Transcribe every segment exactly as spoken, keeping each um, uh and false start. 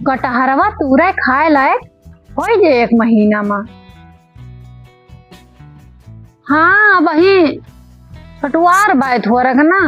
कटहरवा तूरे खाए लायक होइ जे एक महीना मा। हाँ, अबहीं पटवार बाय थोरक ना,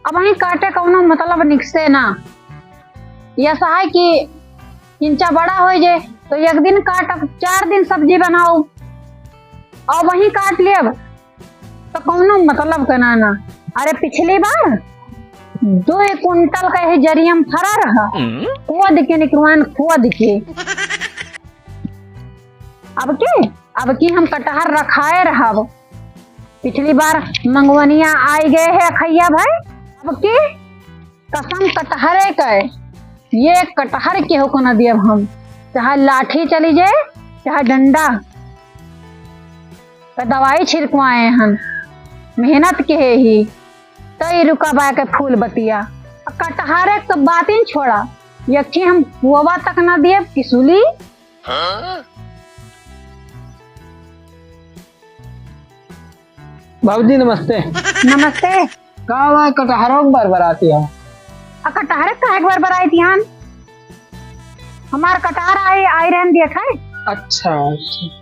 अबहीं काटे कउनो मतलब निकसे ना। यस है कि इंचा बड़ा होइ जे, तो एक दिन काटब, चार दिन सब्जी बनाउब, अबहीं काट लेब, तो कउनो मतलब का ना ना। अरे, पिछली बार दुइ कुंटल का यही जरियम फरा रहा, खोद के निकरवान, खोद के। अब के, अब की हम कटहर रखाए रहब। पिछली बार मंगवनिया आइ गए है अखैया भाई, अब की कसम कटहरे के, ये कटहर केहू को न दियब हम, चाहे लाठी चली जाए, चाहे डंडा। त दवाई छिड़कवाए हन, मेहनत के है ही, तई रुका बाय के फूल बतिया। आ कटहरे के बातिन छोड़ा, यखी हम पुअवा तक न दियब किसुली। भौजी नमस्ते। नमस्ते। का हुआ, कटहरों के बरबराती हो? आ कटहरे काहे के बरबराई थी हन? हमार कटहर आई, आई रहन दिया खाए। अच्छा, अच्छा।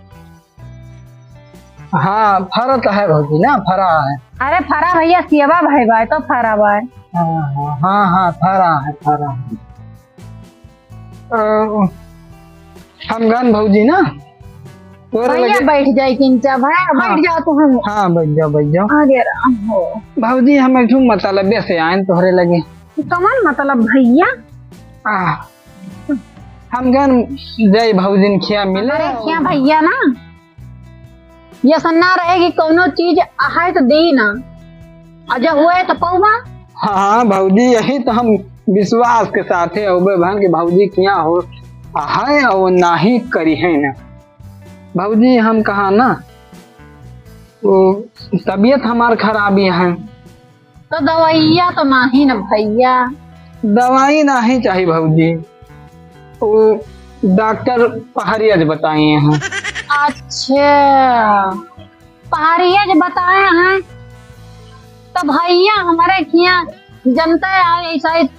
हाँ, फरा तो है भौजी ना, फरा है। अरे फरा भैया, सियवा भाई बाय तो फरा बाय। हाँ, हाँ, हाँ, हाँ, फरा है, फरा है। अ, हम गन भौजी ना, तोरे भैया लगे बैठ जाए किंचा, भैया बैठ हाँ। जाओ तू हम। हाँ, बैठ जाओ, बैठ जाओ। अरे राम हो। भौजी, हम एक ठो मतलबे से आएन तोहरे लगे। कमन मतलब भैया? आ, हम गन जाई भौजिन खिया मिले। अरे खिया भैया ना, यस ना रहे कि कउनो चीज अहाय तो देई ना, और जब हुए तो पौवा। हाँ भौजी, यही तो हम विश्वास के साथे अउबे भन कि भौजी किया हो अहाय और नाही करी है ना। भौजी हम कहा ना, वो तबीयत हमार खराबी है। तो दवाइया तो नाही न भैया। दवाई नाही चाही भौजी, वो डॉक्टर पहाड़िया जी बताए हैं। अच्छा, पहाड़िया जी बताए हैं। तो भैया हमारे किया जनता है ऐसा ही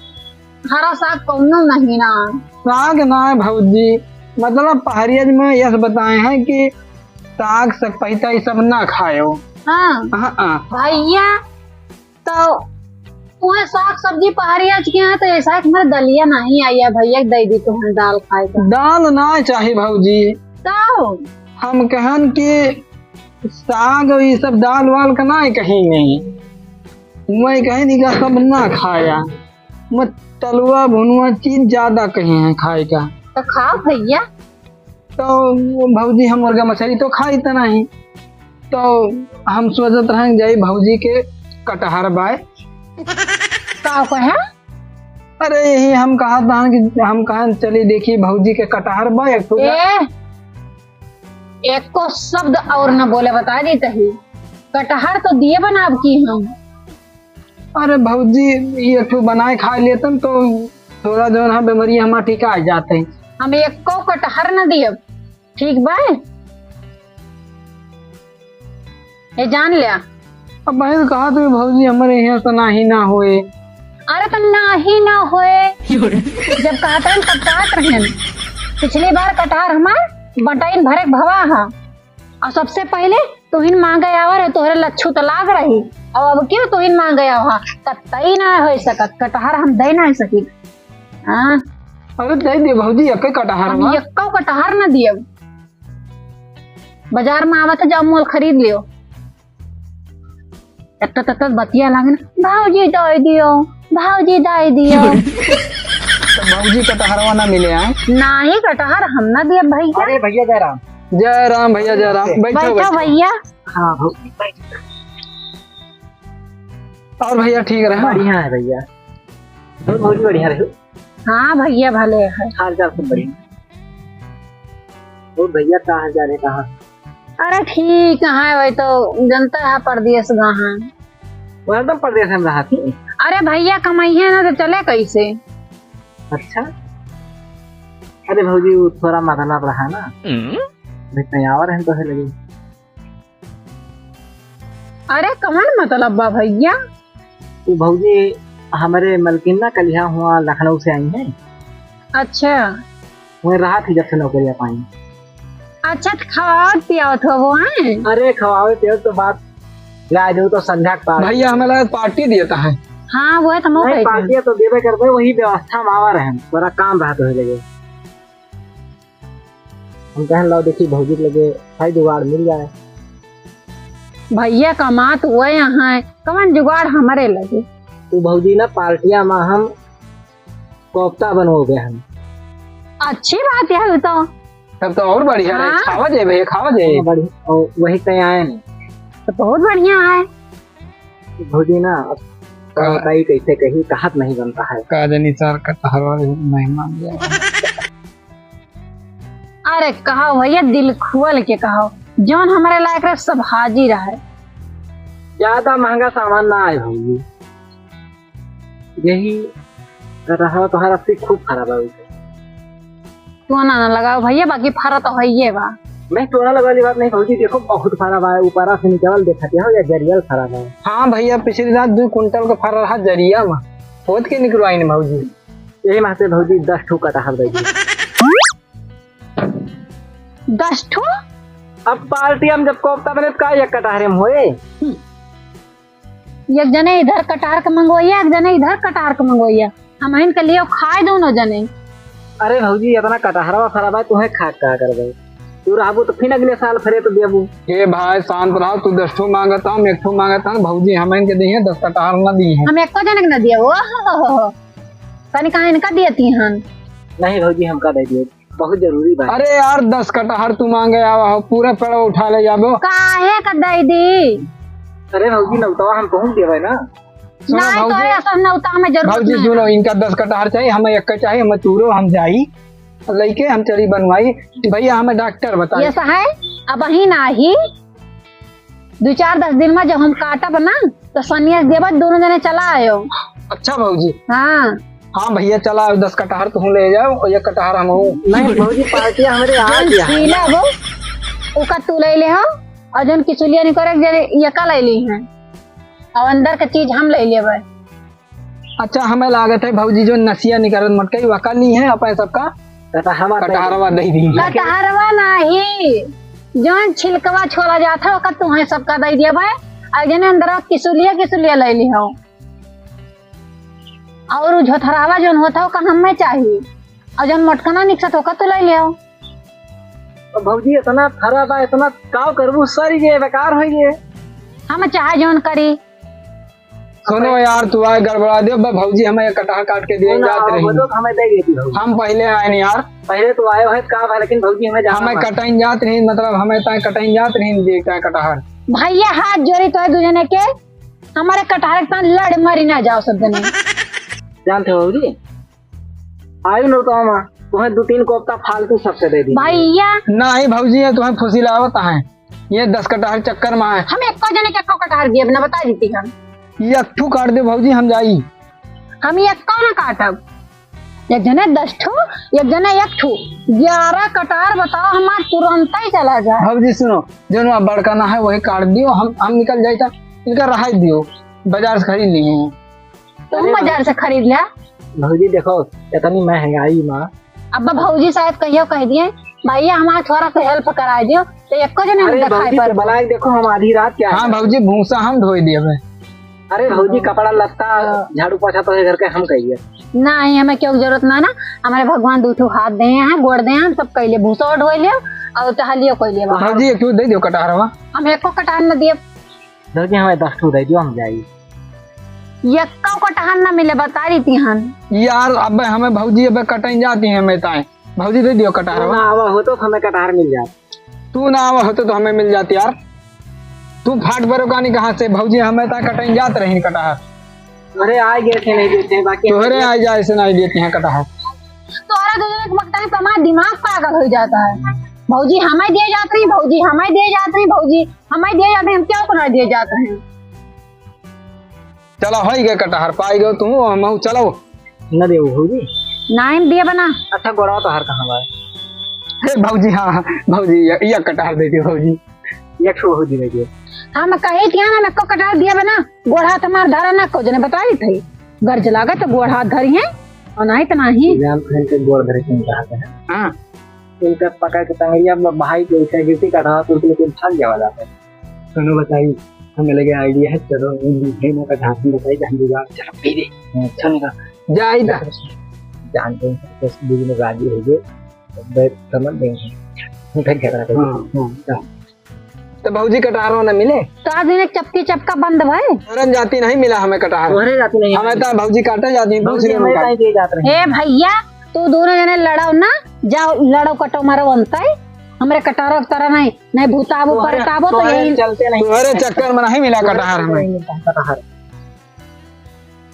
हरा साग कौनो नहीं ना। साग ना है भौजी, मतलब पहाड़िया जी में यस बताए हैं कि साग सकपैता ये सब ना खायो। हाँ। हाँ, हाँ। भैया तो उहे साग सब्जी पहाड़िया के यहाँ तो ऐसा है कि हमारे दलिया नहीं आई है भैया, दे दी तुम्हें दाल खाए का। दाल ना चाही भौजी। तो हम कहन कि साग और ये सब दाल वाल का ना है कहीं नहीं, वही कहीं नहीं का सब ना खाया, मैं तलुआ भुनुआ चीज ज्यादा कहीं है खाए का। तो खाओ भैया। तो भौजी हम मुर्गा मछली तो खाई त नहीं, तो हम सोचत रहन जाई भौजी के कटहर बाय। का कहे? अरे यही हम कहा था कि हम कहा चली देखी भौजी के कटहर बाय एक ठो। ए, एको शब्द और न बोले, बता दी तही। कटहर तो दिए बनाब की हम। अरे भौजी, ये एक ठो बनाए खा लेतन तो थोड़ा जौन है बीमारी हमार ठीक आ जाते। हम एको कटहर न दियब, ठीक बा? ये जान लिया। अब बहन कहा तो भौजी हमारे यहाँ से ना ही ना होए। अरे तो ना ही ना होए, जब कहत रहन तब कहत रहन। पिछली बार कटहर हमार बटाइन भरे के भवा हा। और सबसे पहले तुहिन मांगे आवा रहे, तोहरे लच्छू त लाग रही। और अब क्यों तुहिन मांगे आवा? कतई ना हो सकत, कटहर हम दे ना सकी। हाँ। अरे दे दे भौजी, एक कटहर हम बा। एक्को कटहर ना दियब। बाजार में आवत है, जाओ मोल खरीद लियो। तत्त तत्त बतिया लागे ना, "भौजी दे दियो, भौजी दे दियो।" तो भौजी कटहरवा ना मिले आए? नाही कटहर हम ना दिए भैया। अरे भैया जय राम। जय राम भैया, जय राम। बैठो, बैठो बैठो। भैया। हाँ भौजी बैठ। और भैया ठीक रहे? बढ़िया है भैया। और भौजी बढ़िया रहे? हाँ भैया भले है। हाल चाल सब बढ़िया। और भैया का हाल चाल है, कहाँ? अरे ठीक है, वही तो जनता है परदेश गा है। वो हरदम परदेश में रहा थी। अरे भैया कमाइए ना तो चले कैसे? अच्छा। अरे भौजी वो थोड़ा मतलब रहा ना। हम्म। भाई कहीं आवा रहे तो है लगे। अरे कमन मतलब बा भैया? वो भौजी हमरे मलकिन ना कलिहा हुआ लखनऊ से आई हैं। अच्छा। वहीं रहा थी जब से नौकरिया पाई। अच्छा, तो खवावत पियावत होबो, हैं? अरे, खवावे पियावे तो बात, गाय दूध तो संध्या के पास। भैया, हमें लगा पार्टी दिया था, हैं? हाँ, वो है तो मौका नहीं, है। पार्टी तो देवे करबे, वही व्यवस्था में आवा रहे, थोड़ा काम रहा तो लगे। हम कहन लाओ, देखी भौजी के लगे भाई जुगाड़ मिल जाए। भैया कमात हुए यहाँ है, कवन जुगाड़ हमरे लगे? तू भौजी ना, पार्टिया में हम कोफ्ता बनोगे हम। अच्छी बात है, वो तो। तब तो और बढ़िया रहे। हाँ। खावा जाए भैया, खावा जाए। हाँ, बढ़िया। और वही कहीं आए नहीं। तो बहुत बढ़िया है। भौजी ना, अब का का बताई, कैसे कही, कहत नहीं बनता है। का जानी सर, कटहरवा नहीं मान गया। अरे कहो भैया, दिल खोल के कहो, जौन हमरे लायक रहे, सब हाजिर है। ज्यादा महंगा सामान ना आए भौजी, यही कटहरवा तोहरा से खूब खराब है। टोना ना लगाओ भैया, बाकी फरा तो हइये बा। नहीं, टोना लगावे वाली बात नहीं भौजी, देखो बहुत फरा बा, ऊपरा से निकल देखत हो या जरियल फरा बा। हाँ भैया, पिछली रात दो कुंटल का फरा रहा जरिया में, खोद के निकलवाइन भौजी। यही मासे भौजी दस ठो कटहर दे दी। दस ठो? अब पार्टी हम जब कोफ्ता बने तो का एक कटहरे में होए? एक जने इधर कटार के मंगवैया, एक जने इधर कटार के मंगवैया। हमहिन के लिए खाए दोनों जने। अरे भौजी, इतना कटहरवा फरा बा, तुहे खा के का करबे? तू रहबू तो फिर अगले साल फरे तो देबू। हे भाई, शांत रहो, तू दस ठो मांगत हम एक ठो मांगत हम, भौजी हमहिन के दिहे दस कटहर ना दिहे। हम एको जने के ना दिए, ओ हो हो हो हो। तनी कहाँ इनका दिए तीहन? नहीं भौजी, हमका दे दिए। बहुत जरूरी बात। अरे यार, दस कटहर तू मांगे आवा हो, पूरा पेड़वा उठा ले जाबो। काहे का दे दी? अरे भौजी, नौतवा हम पहुंच देवे ना। सुनो नहीं, भौजी, तोरे असल नौता में जरूरत भौजी नहीं सुनो, है। इनका दस कटहर चाहिए, हमें एक का चाहिए, हमें तूरो, हम जाई लइके हम चली बनवाई। भैया, हमें डॉक्टर बताई। ये सहाय, अबहिन आही, दो चार दस दिन में जब हम काटब ना, तो सनिया से देबो, दोनों जने चला आयो। अच्छा भौजी। हाँ। हाँ भैया, चला आयो, दस कटहर तू ले जाओ और एक कटहर हम। नहीं भौजी, पार्टी हमरे आ जौन गया है। खीला हो, ओका तू ले ले हो, और जौन किचुलिया निकरे, जरे ये का ले ली हैं, और अंदर का चीज हम ले लेबे। अच्छा, हमें लागत है भौजी जो नसिया निकरत मटकई वका ली है, अपन सबका कटहरवा दे दी। कटहरवा दे दी। कटहरवा नाही, जौन छिलकवा छोला जात है, ओका तुहें सबका दे दिया भाई। आ जने अंदरवा किसुलिया, किसुलिया ले ली हो। और उ झोथरावा जौन होत है, ओका हमें चाहिए। और जौन मोटकना निकसत, ओका तू ले ले हो। तो भौजी, इतना फरा बा, इतना काव करबू, सर, ये बेकार हो ये। हम चाहे जौन करी, सुनो यार, तू आए गड़बड़ा दियो, बा भौजी हमें एक कटहर काट के दिए जात रही। तो हमें दे देती भौजी। हम पहले आए नहीं यार। पहले तो आए हो का भाई, लेकिन भौजी हमें जाना हमें मत। कटाइन जात रही, मतलब हमें ताए कटाइन जात रही, दिए ताए कटहर। भैया हाथ जोड़ी तो है दू जने के, हमारे कटहर के साथ लड़ मरी ना जाओ सब जने। जानते हो भौजी, आयु नौतवा मा, तुम्हें दो तीन कोफ्ता फालतू सबसे दे दी। भैया। नहीं भौजी, ये तुम्हें फुसिलावत है, ये दस कटहर चक्कर में है। हम एको जने के एको कटहर दिए ना, बता देती हम। ये एक ठू काट दे भौजी, हम जाई। हम ये एको ना काटब, एक जने दस ठू, एक जने एक ठू, ग्यारह कटहर बताओ, हमार तुरंत ही चला जाए। भौजी सुनो, जो ना बड़का ना है वही काट दियो, हम हम निकल जाई था, इनका रहाई दियो, बाजार से खरीद लिए हैं। तू अरे बाजार से खरीद लिया। भौजी देखो, इतनी महंगाई मा। अब भौजी शायद कहियो कह दिए, "भैया हमारे थोड़ा सा help करा दियो," तो एको जने अरे नहीं दिखाई भौजी, पड़बो। बुलाए देखो, हम आधी रात के आए हाँ हैं। भौजी, भूसा हम ढोई दिए बे। अरे भौजी, कपड़ा लत्ता, झाड़ू पोछा तो है घर के, हम कहिए। नहीं, हमें क्यों जरूरत ना ना, हमारे भगवान दू ठो हाथ दे हैं, गोड़ दे हैं, हम सब कह लिए, भूसा ढोई लियो और टहलियो कह लिए। भौजी, एक ठो दे दियो कटहरवा। हम एको कटहर न दिए। भौजी, हमें दस ठो दे दियो, हम जाई। यक्का कटहर ना मिले, बता रही थी हन। यार, अबे हमें भौजी अबे कटइन जाती हैं, मैं ताए। भौजी दे दियो कटहरवा। तू ना आवा होतो तो हमें कटहर मिल जात। तू ना आवा होतो तो हमें मिल जात यार। तू फाट बरो कानी कहाँ से? भौजी हमें ताए कटइन जात रही कटहर। अरे आ गए थे, नहीं देते, बाकी तोहरे आ जाए से नहीं देती हैं कटहर। तोहरा दो जने के बकता है, तुम्हारा दिमाग पागल हो जाता है। भौजी हमें दिए जात रही, भौजी हमें दिए जात रही, भौजी हमें दिए जात रही, हम क्या को ना दिए जात रहे हैं? चला, होई गए कटहर, पाई गयो तू, हम चलो। न देबो भौजी। नाइन दिए बना। अच्छा, गोड़वा तोहार कहाँ बा? हे भौजी, हाँ, हाँ, भौजी, ये, ये कटहर दे दियो भौजी। एक ठो भौजी दे दियो। हम कहे कि हाँ, हम एको कटहर दिए बना, गोड़ हाथ हमार धरा ना, को जने बताई थे। गर्ज लागत तो गोड़ हाथ धरी हैं। और नहीं तो नहीं। जान खान के गोड़ धरे के चाहते हैं। हाँ। इनका पकड़ के टंगरिया में भाई के उठे गिरती का रहा तो उनके लेकिन भाग जावा जाता है। सुनो बताई, हमें लगे आइडिया है, चलो, इन है ना का झांसी बताई कि हम जुगाड़ चला पी दे। हाँ, चलो ना। जा इधर। जान दे, बस दो दिन राजी हो गए, तो बैठ समझ देंगे। उठे झगड़ा कर। हाँ, हाँ, जा। तो भौजी कटहरो न मिले? तो आज इन्हें चपकी चपका बंद भय। तोहरे जाति नहीं मिला हमें कटहर। तोहरे जाति नहीं हमें मिला। तो भौजी काटे जाति, भौजी दूसरे हमें में काटे। कहीं के जात रहे। ए भैया, तू दोनों जने लड़ाओ ना, जाओ लड़ो कटो मारो अंतई। हमरे कटहरो की तरह नहीं, नहीं भूताबो तोहरे, परताबो तो तोहरे यही चलते नहीं। तोहरे चक्कर में नहीं मिला कटहर हमें। नहीं मिलता है कटहर।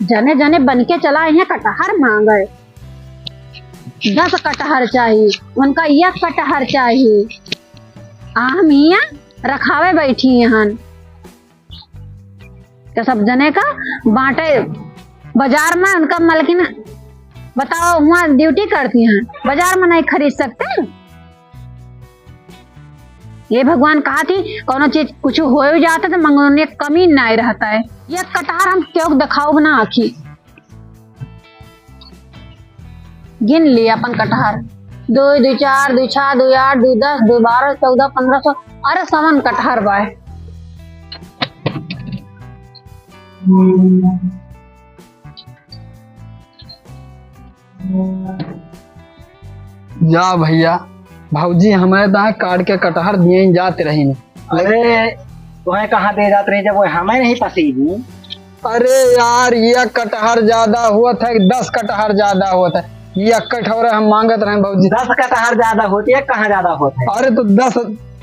जने जने बन के चला आए हैं कटहर मांगे। दस कटहर चाही, उनका एक कटहर चाही। आ हम हियां रखावे बैठी हन। तो सब जने का बांटे बाजार में, उनका मालकिन बताओ, वहाँ ड्यूटी करती हैं, बाजार में नहीं खरीद सकते। ये भगवान कहा थी, कौनो चीज कुछ हो जाता तो मंगने कमी ना रहता है। ये कटहर हम क्यों दिखाओ ना आखी। गिन ली अपन कटहर, दो दो चार, दो छः, दो आठ, दो दस, दो बारह, चौदह, पन्द्रह सौ, अरे सवन कटहर बाय। जा भैया, भौजी हमें तो काट के कटहर दिए जात रही। अरे, तुम्हें कहाँ दे जात रही जब वो हमें नहीं पसीनी? अरे यार, ये कटहर ज्यादा होत है, दस कटहर ज्यादा होत है, ये कटहर हम मांगत रहे भौजी। दस कटहर ज्यादा होत है, कहाँ ज्यादा होत है? अरे तो दस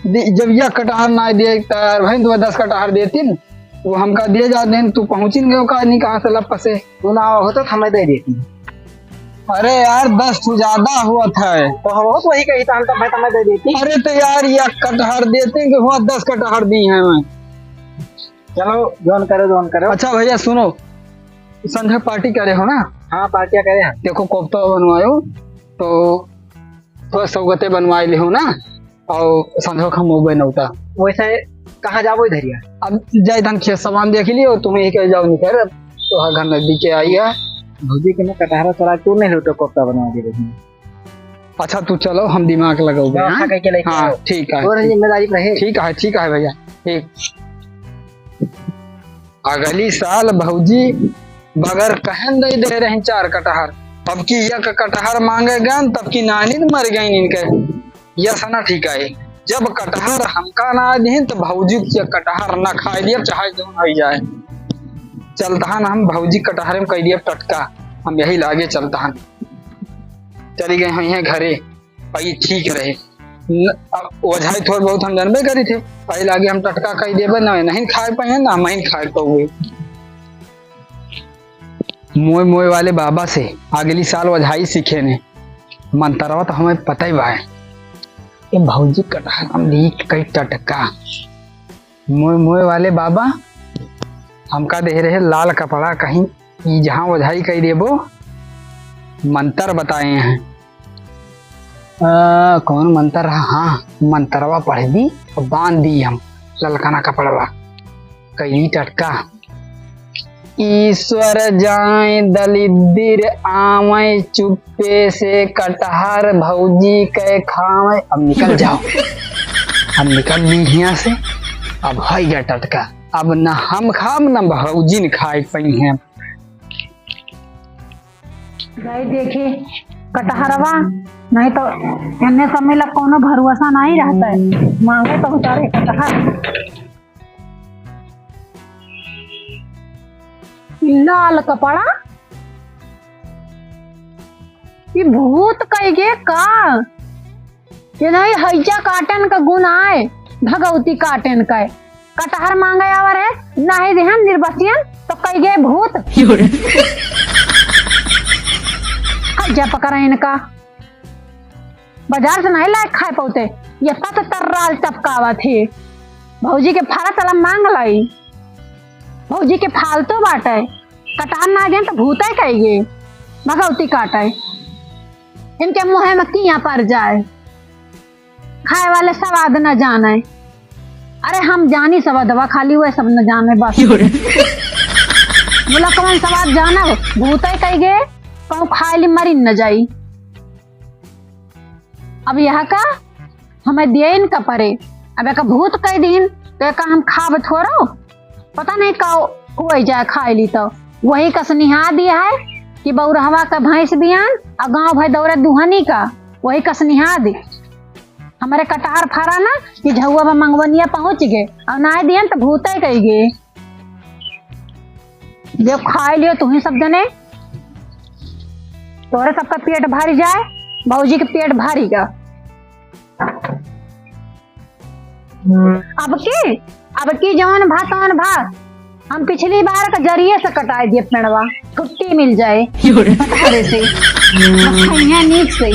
दि-, जब ये कटहर ना दिए तो यार भाई, तुम्हें दस कटहर देती न, वो हमका दिए जात नहीं, तू पहुँची न गयो का नहीं, कहाँ से लप से। तू ना होता तो हमें दे देती। अरे यार, दस ठो ज्यादा होत है। तो हम तो वही कही था, हम तो भाई तुम्हें दे देती। अरे तो यार, ये कटहर देते कि हुआ दस कटहर दी हैं मैं। चलो, जौन करो, जौन करो। अच्छा भैया सुनो, संझा पार्टी करे हो ना? हाँ, पार्टियाँ करे हैं। देखो कोफ्ता बनवायो, तो थोड़ा सौगते बनवाए ले हो ना। और संझो खा मुँह बनौता। वैसे कहाँ जाबो इधरिया? अब जाए तन खेत सामान देख लियो, तुम यही कह जाओ निकर, तो हाँ घर नजदीक के आई है। भौजी के ना कटहरा चला तू नहीं लो तो कोफ्ता बनवा दे रही। अच्छा तू चलो, हम दिमाग लगाओ बे, व्यवस्था हाँ? करके लेके हाँ, आओ। ठीक है, और ठीक। जिम्मेदारी रहे। ठीक है, ठीक है भैया, ठीक। अगली साल भौजी बगर कहन दे दे रही चार कटहर, अब की एक कटहर मांगे गन तब की नानी मर गई इनके। यह सना ठीक है, जब कटहर हमका ना दिहिन तो भौजी के कटहर ना खाए दिए, चाहे जौन हो जाए। चलतहन हम भौजी कटहर में कह दिए टटका, हम यही लागे चलतहन। चली गई हुई हैं घरे, भाई ठीक रहे। न, अब ओझाई थोड़ बहुत हम जानबे करी थे, भाई लागे हम टटका कह देबे ना, नहीं खाए पाए ना, हम नहीं खाए पाए। मोए मोए वाले बाबा से अगली साल ओझाई सीखे ने। मंतरवा तो हमें पता ही बा। ए भौजी कटहर हम ली कई टटका। मोए मोए वाले बाबा हमका दे रहे लाल कपड़ा, कहीं ई जहाँ ओझाई कई देबो मंतर बताए हैं। आ, कौन मंतर रहा? हाँ, मंतरवा पढ़ दी और बांध दी हम ललकना कपड़वा। कई टटका। ईश्वर जाए दलिद्र आवे, चुप्पे से कटहर भौजी के खावे। अब निकल जाओ, अब निकल ली हियाँ से। अब है गया टटका, अब न हम खाब न भौजी न खाए पाई हैं। भाई देखी कटहरवा, नहीं तो एन्ने समय ला कोनो भरोसा नहीं रहता है, मांगे तो उतारे कटहर। लाल कपड़ा, ये भूत कह गे का? ये नहीं हैजा काटन का गुण आए, भगवती काटन का। कटहर मांगे आवर है, नहीं देहन निर्बसियन तो कह गे भूत। हैजा पकड़ा इनका। बाजार से नहीं लाए खाए पौते, ये तत तर्राल चपकावत है। भौजी के फारा चला मांग लाई, भौजी के फालतू बाटे, कटार ना गए तो भूते कह गए, भगवती काटे। इनके मुँह में किया पड़ जाए, खाए वाले स्वाद न जाने। अरे हम जानी स्वादवा, खाली वह सब न जाने बस। बोला कौन स्वाद जाना हो, भूते कह गए। कहूँ खाए ली मरी न जाई। अब यह का हमें देन का परे, अब एका भूत कह दीन तो एका हम खाब थोड़ो। पता नहीं का हो जाए खाए ली तो वही कस निहा दिया है कि बौरहवा का भैंस बियान और गाँव भर दौरे दुहनी का वही कस निहा दी। हमारे कटार फरा ना कि झउआ में मंगवनिया पहुँच गए और ना दियन तो भूते कह गए। जो खाए लियो तुही सब जने, तोरे सबका पेट भर जाए, भौजी के पेट भरी गा। अब की, अब की जौन भा तौन भा, हम पिछली बार का जरिए से कटाए दिए पेड़वा, छुट्टी मिल जाए। अरे से, खइया नीक से।